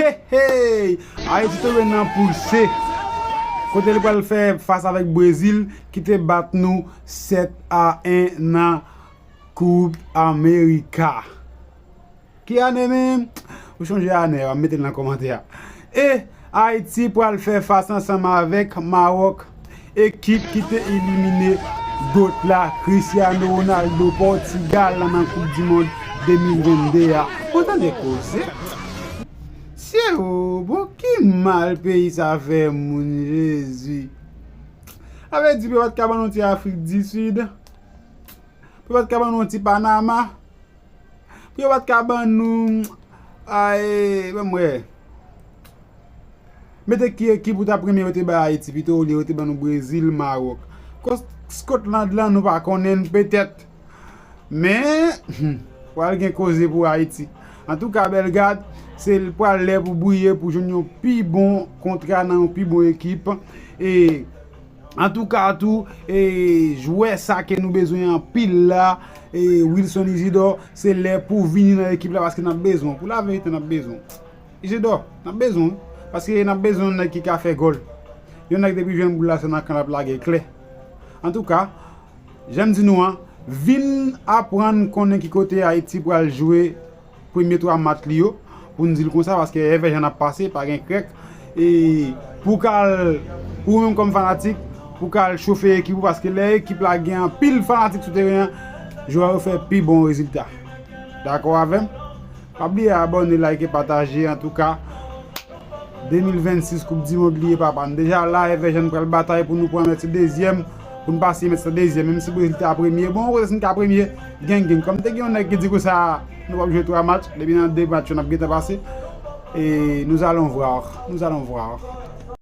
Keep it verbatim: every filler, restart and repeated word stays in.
Hey! Ayiti tonbe nan poul C, kote li pral fè fas avèk Brezil ki te bat nou sèt a en nan Koup Amerika. Ki ane menm? Ou chonje ane a, mete l nan kòmantè a. E Ayiti pral fè fas ansanm avèk Mawòk, ekip ki te elimine GOAT la, Cristiano Ronaldo, Pòtigal la nan Koup di Mond de mil vennde a. Ou tande koze? Sye o, bon, ki mal peyi sa fè moun, Jezi. Sa vle di pou yo pa t ka ban nou ti Afrik di Sid, pou yo pa t ka ban nou ti Panama, pou yo pa t ka ban nou, ay, ban m wè. Mete ki ekip ou ta premye yo te bay Ayiti, pito olye yo te ban nou Brezil, Mawòk. Kòs Scotland lan, nou pa konnen l petèt. Men, pral gen koze pou Ayiti. Antouka, Bèlgad, se pral lè pou briye, pou jwenn yon pi bon kontra nan yon pi bon ekip. E, antouka, tou, e, jwè sa ke nou bezwen anpil la, e, Wilson Isidore, se lè pou vini nan ekip la, paske n ap bezwen w. Pou laverite, n ap bezwen w. Isidore, n ap bezwen w. Paske n ap bezwen yon nèg ki ka fè gòl. Yon nèg depi jwenn boul la, se nan kan l ap lage klè. Antouka, jan m di nou an, vin aprann konnen ki kote Ayiti pral jwe premye twa match li yo, pou n di l konsa, paske Èvè Jan ap pase, pa gen krèk. E pou k al, pou ou menm kòm fanatik, pou k al chofe ekip ou, paske lè ekip la gen anpil fanatik sou teren an, jwè yo fè pi bon rezilta. Dakò avè m? Pa bliye abòne, like, pataje. Antouka, de mil vennsis Koup di Mond li ye, papa. Nou deja la, Èvè Jan pral batay pou nou pran mèt se dezyèm, pou n pase mèt se dezyèm. Menm si Brezil ta premye, bon, kote si n ka premye, gen gen. Kòm te gen yon nèg ki di konsa, nou p ap jwe twa match, depi nan de match yo n ap gentan pase. E nous allons voir, nous allons voir.